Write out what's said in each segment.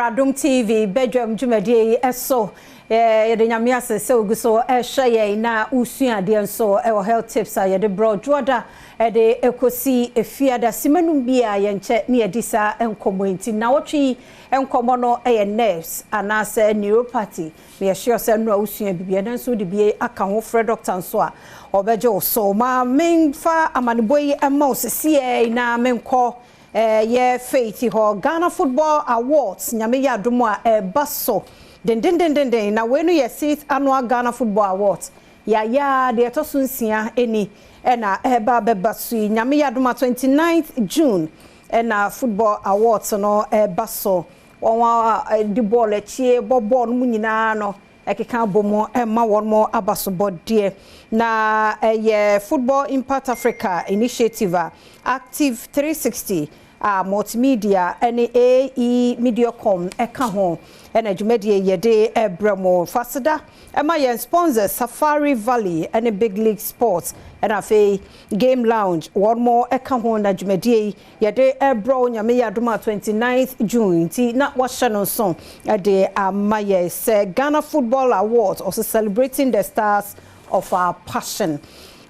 Adom TV badwam dwumadie yi so. Yɛde Nyame ase sɛ ogu so ɛhwɛ yɛn na wosua adeɛ nso ɛwɔ health tips a yɛde brɛ dwoɔda ɛde ɛkɔsi efiada simanum bi a yɛnkyɛ ne yɛdi saa nkɔmmɔ. Nti nawɔtwe yi nkɔmmɔ no ɛyɛ nerves anaasɛ neuropathy. Na yɛhyɛ sɛ nnora wosua biribi, ɛno nso wode bi aka ho, frɛ doctor nso a ɔbɛgye wo so. Ma memfa amanebɔ yi ma wo sesiɛ na menkɔ yɛ Faith hɔ. Ghana Football Awards, Nyame yɛ adom a, ɛba so dendendendenden. Na wei no yɛ sixth annual Ghana Football Awards. Yɛayɛ deɛ ɛtɔ so 6 ani ɛna ɛba bɛba so yi. Nyame yɛ adom a, 29th June ɛna football awards no ɛba so. Wɔn a di bɔɔl akyie bɔ bɔɔl no mu nyinaa no ɛkeka bɔ mu ɛma wɔn mo aba so bɔdeɛ. Na ɛyɛ Football Impact Africa initiative a Active 360 a Multimedia ɛne AE Mediacom ɛka ho ɛna dwumadie yɛde ɛbrɛ mo. Faseda ɛma yɛn sponsors Safari Valley ɛne Big League Sports ɛna afei Game Lounge, wɔn mo ɛka ho na dwumadie yi yɛde ɛbrɛ wo. Nyame yɛ adom a, 29th June nti na wɔhyɛ no nso ɛde ama yɛ sɛ Ghana Football Awards, also celebrating the stars of our passion.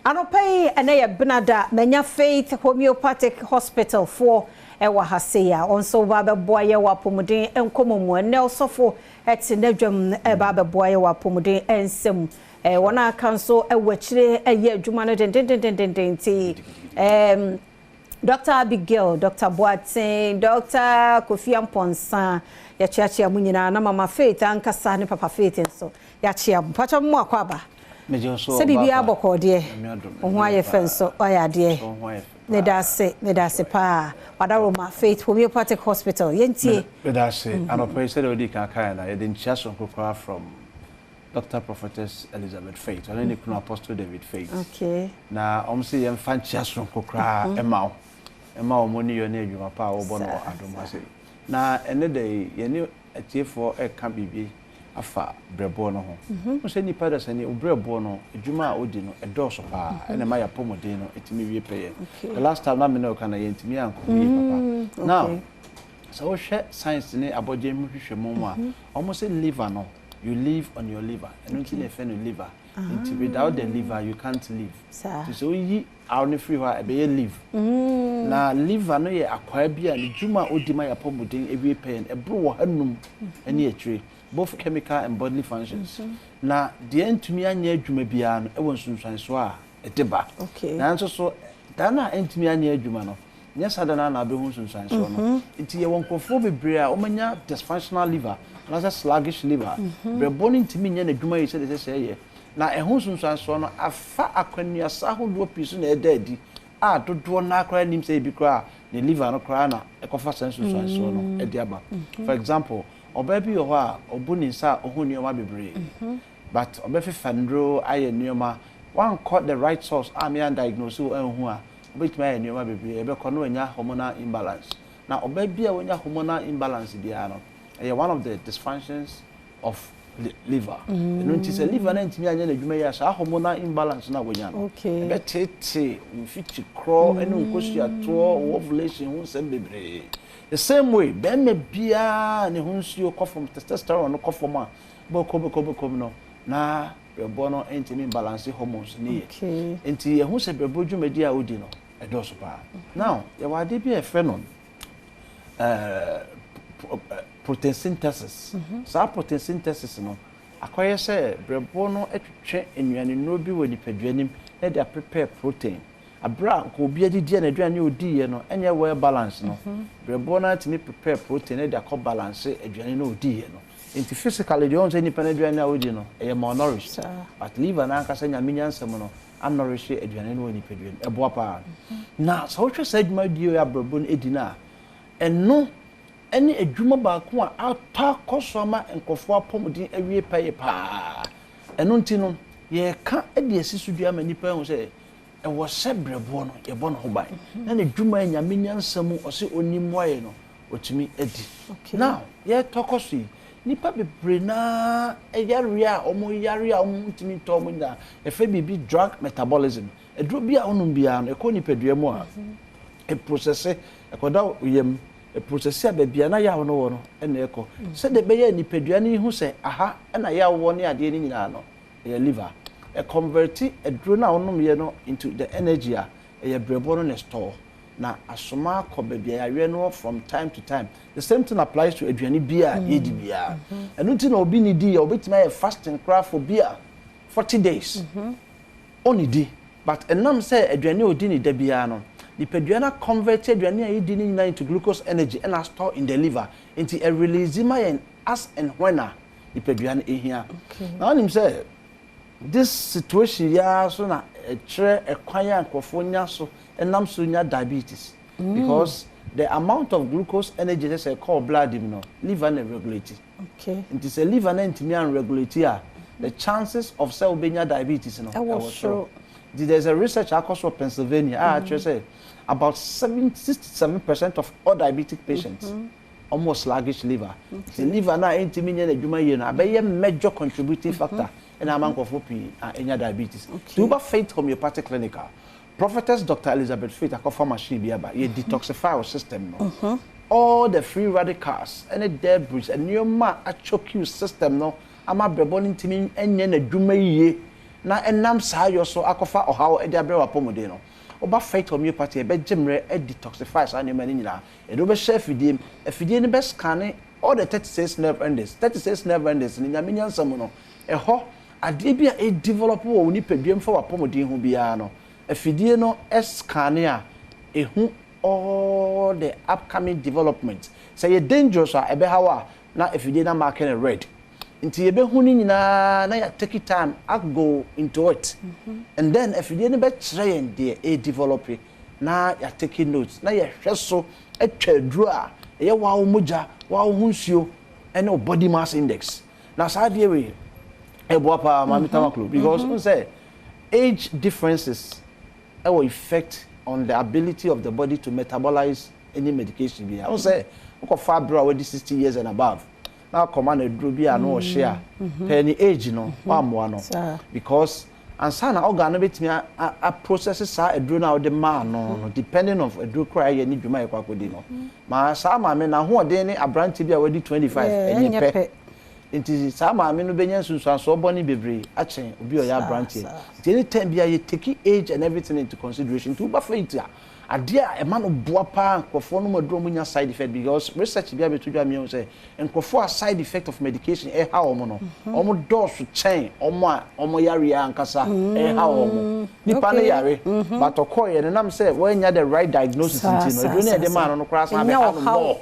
Anɔpa yi, ɛnɛ yɛ benada, manya Faith Homeopathic Hospital foɔ ɛwɔ ha sei a ɔnso ba bɛboa yɛ wɔ apɔmuden nkɔmmɔ mu. Ɛnɛ ɔsɔfo ɛte n'adwam ɛba bɛboa yɛ wɔ apɔmuden nsɛm. Wɔn a aka nso ɛwɔ akyire ɛyɛ adwuma no dendendendenden nti Dr Abigail, Dr Boateng, Dr Kofi Amponsa, yɛkyeakyea mu nyinaa. Na Mama Faith ankasa ne Papa Faith nso yɛakyea mu. Patwa mu akɔ aba sɛ biribiara bɔkɔɔ deɛ, wo ho ayɛ fɛ nso, wayɛ adeɛ. Meda ase, meda ase paa. Wadaroma, Faith Homeopathic Hospital, yɛntie. Meda ase. Anɔpa yi, sɛdeɛ wodi kan kaeɛ no, yɛde nkyia sononko koraa from Dr Prophetess Elizabeth Faith, ɔne ne kunu Apostle David Faith. Na ɔm sɛ yɛmfa nkyia sononko koraa ɛma wo, ɛma wɔn ne yɛ ne adwuma pa a wɔbɔ no wɔ Adom ase. Na ɛne da yi, yɛne atiefoɔ ɛka biribi afa brɛboɔ no ho. Wo sɛ nipa da sɛ ne brɛboɔ no adwuma a ɔdi no ɛdɔɔso paa, ɛna ɛma yɛapɔmuden no ɛtumi wie pɛyɛ. The last time na me ne ɔka na yɛntumi ankɔ yie papa. Now sɛ wohwɛ science ne abɔgye mu hwehwɛ mu a, ɔmo sɛ liver no, you live on your liver. Ɛno nti na yɛfrɛ no liver. Nti without the liver, you can't live. Nti sɛ woyi awo no firi hɔ a, ɛbɛyɛ live. Na liver no yɛ akwaa bi a ne dwuma a ɔdi ma yɛapɔmuden ewie pɛyɛ no ɛboro wɔ hanum ne akyire, both chemical and bodily functions. Na deɛ ntumi anyɛ adwuma biara no, ɛwɔ nsunsuansoɔ a ɛde ba. Nanso so da no a ɛntumi anyɛ adwuma no, nyɛ saa da no a na abɛhu nsunsuansoɔ no. Nti yɛwɔ nkurɔfoɔ bebree a wɔanya dysfunctional liver anaasɛ sluggish liver. Brɛboɔ no ntumi nyɛ n'adwuma yi sɛdeɛ ɛsɛ sɛ ɛyɛ, na ɛho nsunsuansoɔ no afa akwannuasa ahodoɔ pii so na ɛda adi a dodoɔ naa koraa nim sɛ ebi koraa ne liver no koraa na ɛkɔfa saa nsunsuansoɔ no ɛde aba. For example, ɔbaa bi wɔ hɔ a ɔbu ne nsa a ɔho nneɛma bebree, but ɔbɛfefa nnuro ayɛ nneɛma, wankɔ the right source a mea diagnose wo anhu a, wobɛtumi ayɛ nneɛma bebree, ɛbɛkɔ na wanya hormonal imbalance. Na ɔbaa bi a wanya hormonal imbalance biara no, ɛyɛ one of the dysfunctions of liver. Ɛno nti sɛ liver no ntumi anyɛ n'adwuma yi a, saa hormonal imbalance no a wanya no ɛbɛtete mfikyi korɔ ne nkosiatoɔ, ovulation ho nsɛm bebree. The same way, bɛrima biara ne ho nsuo kɔ fam, testosterone no kɔ fam a, bɛkɔ bɛkɔ bɛkɔ mu no, na brɛboɔ no ntumi balance hormones ne yɛ. Nti yɛho sɛ brɛboɔ dwumadi a wodi no ɛdɔɔso paa. Now yɛwɔ ade bi a yɛfrɛ no protein synthesis. Saa protein synthesis no akɔyɛ sɛ brɛboɔ no atwitwe nnuane nnuro bi wɔ nipadua nim na de aprepare protein. Abere a nka obi adidi a n'aduane a odiiɛ no ɛnyɛ well balance no, brɛboɔ no atumi prepare protein na de akɔ balance aduane no a odiiɛ no. Nti physically deɛ, ɔn sɛ nipa no aduane a odi no ɛyɛ malnourished, but liver no ankasa, Nyame nyansɛm no, anourish aduane no wɔ nipadua no. Ɛboa paa. Na sɛ wohwɛ saa adwumadie a abrɛbɔ no edi no a, ɛno ɛne adwuma baako a atɔ akɔ so ama nkurɔfoɔ apɔmuden awie pɛyɛ paa. Ɛno nti no yɛreka de asi so dua ama nipa ahu sɛ ɛwɔ sɛ brɛboɔ no yɛbɔ ne ho ban na ne dwuma a Nyame nyansa mu ɔsɛ ɔni mmoayɛ no ɔtumi adi. Now yɛtɔ kɔ so yi, nipa bebree naa ɛyare a wɔn yare a wɔn ntumi ntɔ wɔn nyinaa, yɛfrɛ biribi drug metabolism. Aduro bi a wɔnom biara no, ɛkɔ nipadua mu a, ɛprocess, ɛkɔda wo yam. Ɛprocess a, baabi a na yaw no wɔ no ɛna ɛkɔ. Sɛdeɛ ɛbɛyɛ nipadua no hu sɛ aha ɛna yaw wɔ ne adeɛ no nyinaa no, ɛyɛ liver. Ɛconvert aduro no a wonomyɛ no into the energy a ɛyɛ brɛboɔ no na store na asoma akɔ baabi a yareɛ no wɔ from time to time. The same thing applies to aduane bi a yɛdi biara. Ɛno nti na obi ne di a, obɛtumi ayɛ fasting koraa for bi a 40 days ɔnidi, but ɛnam sɛ aduane a ɔdi ne da biara no, nipadua no convert aduane a yɛdi no nyinaa into glucose energy ɛna store in the liver, nti ɛrelease ma yɛn as and when a nipadua no ehia. Na wɔnim sɛ this situation yi so na ɛkyerɛ ɛkwan a nkurɔfoɔ nya so ɛnam so nya diabetes, because the amount of glucose energy sɛ ɛkɔɔ blood mu no, liver na regulate. Nti sɛ liver na ntumi anregulate a, the chances of sɛ wobɛnya diabetes no ɛwɔ soro. Nti there is a research akɔ so wɔ Pennsylvania a akyerɛ sɛ about 67% of all diabetic patients ɔmo wɔ sluggish liver. Nti liver na ntumi nyɛ n'adwuma yie no abɛyɛ major contributing factor ɛna ama nkurɔfoɔ pii a ɛnya diabetes. Nti woba Faith Homeopathic Clinic a, Prophetess Dr Elizabeth Faith akɔfa machine bi aba, yɛ detoxify our system no. All the free radicals ɛne debris, nneɛma a achoke system no ama brɛbɔ no ntumi nyɛ n'adwuma yie na ɛnam saa yɔ so akɔfa ɔhaw ɛde abrɛ wɔ apɔmuden no, woba Faith Homeopathy, ɛbɛgye mmerɛ detoxify saa nneɛma no nyinaa. Yɛde wobɛhyɛ afidie mu, afidie no bɛscan all the 36 nerve endings. 36 nerve endings no, Nyame nyansa mu no, ɛhɔ adeɛ bi a ɛdevelop wɔ wo nipadua mu fa w'apɔmuden ho biara no, afidie no scan a, ɛhu all the upcoming development. Sɛ yɛ dangerous a ɛbɛhaw a, na afidie no amark no red. Nti yɛbɛhu no nyinaa na yɛ take time go into it, and then afidie no bɛkyerɛ yɛn deɛ ɛdevelop na yɛatake notes na yɛhwɛ so atwa aduro a ɛyɛ waa wo mogya, waa wo ho nsuo ɛne wo body mass index. Na saa adeɛ wei ɛboa paa, Maame Tamaklo, because n sɛ age differences ɛwɔ effect on the ability of the body to metabolize any medication bi a n sɛ wokɔfa abere a wɔde 60 years and above na akɔma no aduro bi a no ɔhye a pɛɛ ne age no wammoa no, because ansa na organ no bɛtumi a process saa aduro no a wɔde maa no, depending on aduro koraa ɛyɛ ne dwuma yɛ kɔ akɔdi no, maa saa maame na ahoɔden ne aberante bi a wɔadi 25 ɛnyɛ pɛ. Nti saa maame no bɛnya nsunsuansoɔ bɔne bebree akyɛn obi a ɔyɛ aberanteɛ. Nti any time bi a yɛ take age and everything into consideration. Nti woba Faith a, adeɛ a ɛma no boa paa nkurɔfoɔ no mu aduro mu nya side effect, because research bi abɛto dwa mmiɛnsa sɛ nkurɔfoɔ a side effect of medication ɛha wɔn no, wɔn dɔɔso kyɛn wɔn a wɔn yareɛ ankasa ɛha wɔn. Nipa no yare, but ɔkɔɔ yɛ no nam sɛ wɔanya the right diagnosis, nti no aduro no yɛde maa no koraa san bɛha no more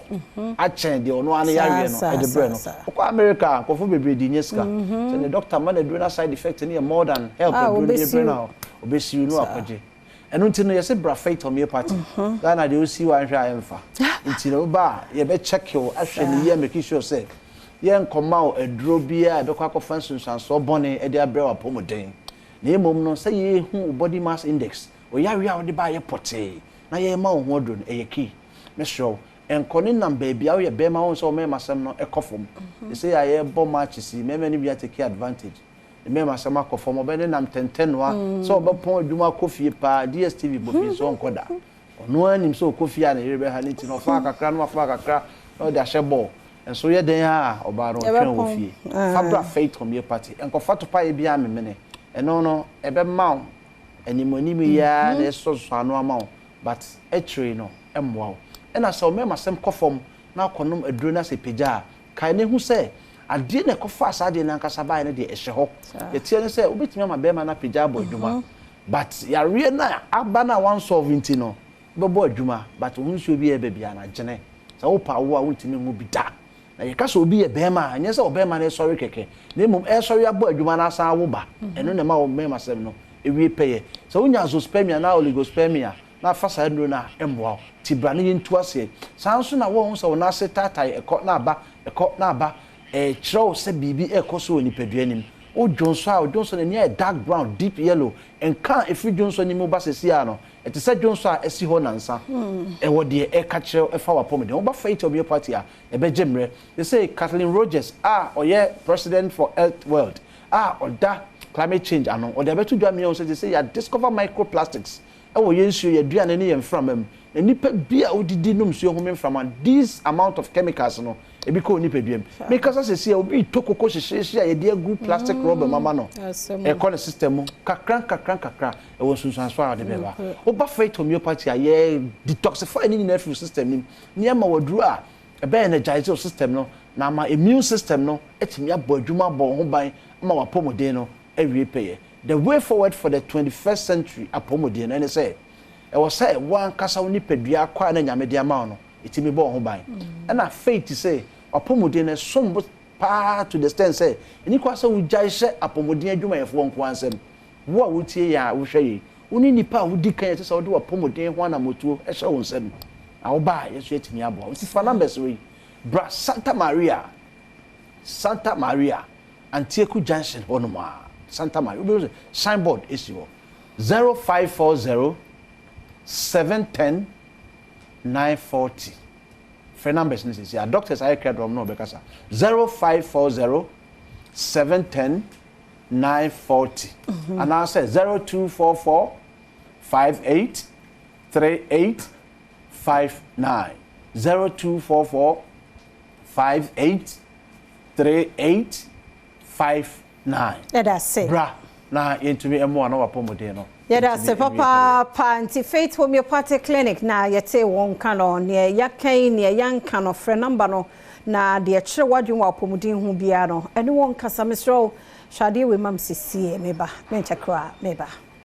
akyɛn deɛ ɔno ano yareɛ no ɛde brɛ no. Ɔkɔ America, nkurɔfoɔ bebree di nye sika sɛ ne doctor ma no aduro no, side effect no yɛ more than help aduro no de brɛ no a, ɔbɛsiw no akɔgye. Ɛno nti no yɛsɛ bra Faith Homeopathy. Ghana deɛ, osi wa nhwɛ a ɛmfa. Nti no woba a, yɛbɛcheck wo ahwɛ ne yie, make sure sɛ yɛnkɔma wo aduro biara a ɛbɛkɔ akɔfa nsunsuansoɔ bɔne de abrɛ wɔ apɔmuden, na mmom no sɛ yɛhu wo body mass index, ɔyareɛ a wode baayɛ pɔtee na yɛma wo ho aduro no ɛyɛ key. Mesrɛ wo, nkɔ ne nam baabi a woyɛ bɛrima wo sɛ wo mmarima asɛm no ɛkɔ fam. Ɛsɛ yɛ a yɛbɔ match si mmarima no bi atake advantage, mmarima asɛm akɔ fam, ɔbɛ ne nam tɛntɛnoa sɛ ɔbɛpɔn adwuma akɔ fie paa, DStv bɔ fie sɛ ɔnkɔ da. Ɔno ara nim sɛ ɔkɔ fie a ne yere bɛha ne, nti na ɔfa kakra na wafa kakra na ɔde ahyɛ bɔɔl nso yɛ den a ɔbaa no ɔtwɛn wɔ fie. Fa bra Faith Homeopathy, nkɔfa topaeɛ bi a memene ɛno no ɛbɛma wo animanim yi ara na ɛsɔsɔ ano ama wo, but akyire no ɛmmoa wo. Ɛna sɛ ɔmɛma asɛm kɔ fam na akɔnom aduro no asɛ pagya a, kae ne ho sɛ adeɛ na ɛkɔfa saa adeɛ no ankasa baeɛ no deɛ ɛhyɛ hɔ. Yɛteɛ ne sɛ wobɛtumi ama bɛrima no apagya abɔ adwuma, but yareɛ no a aba no a wansolve nti no, wobɛbɔ adwuma but wo nsuo bi ɛbɛ bia no agyene. Sɛ wopɛ awo a, wontumi nwo bi da. Na yɛka sɛ obi yɛ bɛrima a, ɛnyɛ sɛ ɔbɛrima no ɛsɔre kɛkɛ, na mmom ɛsɔre abɔ adwuma no asan awo ba. Ɛno na ɛma wo mmarima sɛm no ewie pɛyɛ. Sɛ wonya azoospermia na oligospermia na afa saa nnuro no a, ɛmmoa wo. Ti bra no yɛntu aseɛ. Saa nso na wɔn sɛ wɔn ase taatae, ɛkɔ na aba, ɛkɔ na aba, ɛkyerɛ wo sɛ biribi ɛrekɔ so wɔ nipadua anim. Wo dwonso a, dwonso no ani ayɛ dark brown, deep yellow, nka a ɛfiri dwonso no mu ba sɛsi a no, ɛte sɛ dwonso a ɛsi hɔ nansa. Ɛwɔ deɛ ɛka kyerɛ ɛfa w'apɔmuden. Woba Faith Homeopathy a, ɛbɛgye mmerɛ. They say Kathleen Rogers a ɔyɛ president for Earth World a ɔda climate change ano, ɔde abɛto dwa mmiɛnsa sɛ sɛ yɛ discover microplastics ɛwɔ yɛn nsuo, yɛn aduane ne yɛn mframa mu. Na nipa bi a wodidi nom nsuo home mframa, this amount of chemicals no ebi kɔ nipadua mu. Mekasa sɛsi a, obi tɔ koko hyehyɛhye a yɛde agu plastic rubber mu ama no, ɛkɔ ne system mu kakra nkakra nkakra, ɛwɔ nsunsuanso a ɔde bɛba. Woba Faith Homeopathy a, yɛ detoxify ne nyinaa firi system nim nneɛma waduru a ɛbɛyɛ energize wo system no na ama immune system no atumi abɔ adwuma, abɔ ho ban ama wapɔmuden no awie pɛyɛ. The way forward for the 21st century apɔmuden no ɛne sɛ ɛwɔ sɛ wankasa wo nipadua akɔ a na Nyame de ama wo no ɛtumi bɔ wo ho ban. Ɛna Faith sɛ wapɔmuden no ɛsom bo paa to the extent sɛ ɛni kwa sɛ wogyae hyɛ apɔmuden adwumayɛfoɔ nko ansɛm. Wo a wotie yɛn a wohwɛ yɛn, wo ne nipa a wodi kan ɛsɛ sɛ wode wapɔmuden ho anammɔtuo ɛhyɛ wo nsam na woba a, yɛso yɛatumi aboa wo. Nti fa numbers wei bra Santa Maria, Santa Maria, Antieku Junction hɔ nom a, Santa Maria wobɛhu sɛ signboard ɛsi hɔ. 0540 710 940. Frɛ numbers no sisi a doctors ayɛ krado ɔmo na ɔbɛkasa. 0540 710 940 anaasɛ 0244 58 38 59, 0244 58 38 59. Yɛda ase. Bra na yɛntumi mmoa na wapɔmuden no. Yɛda ase papaapa. Nti Faith Homeopathic Clinic na yɛte wɔn ka no, neɛ yɛaka yi, neɛ yɛanka no, frɛ number no na deɛ kyerɛ w'adwene wɔ apɔmuden ho biara no, ɛne wɔn kasa. Mesrɛ wo, hwɛ adeɛ wei ma me sesie. Meba, menkyɛ koraa, meba.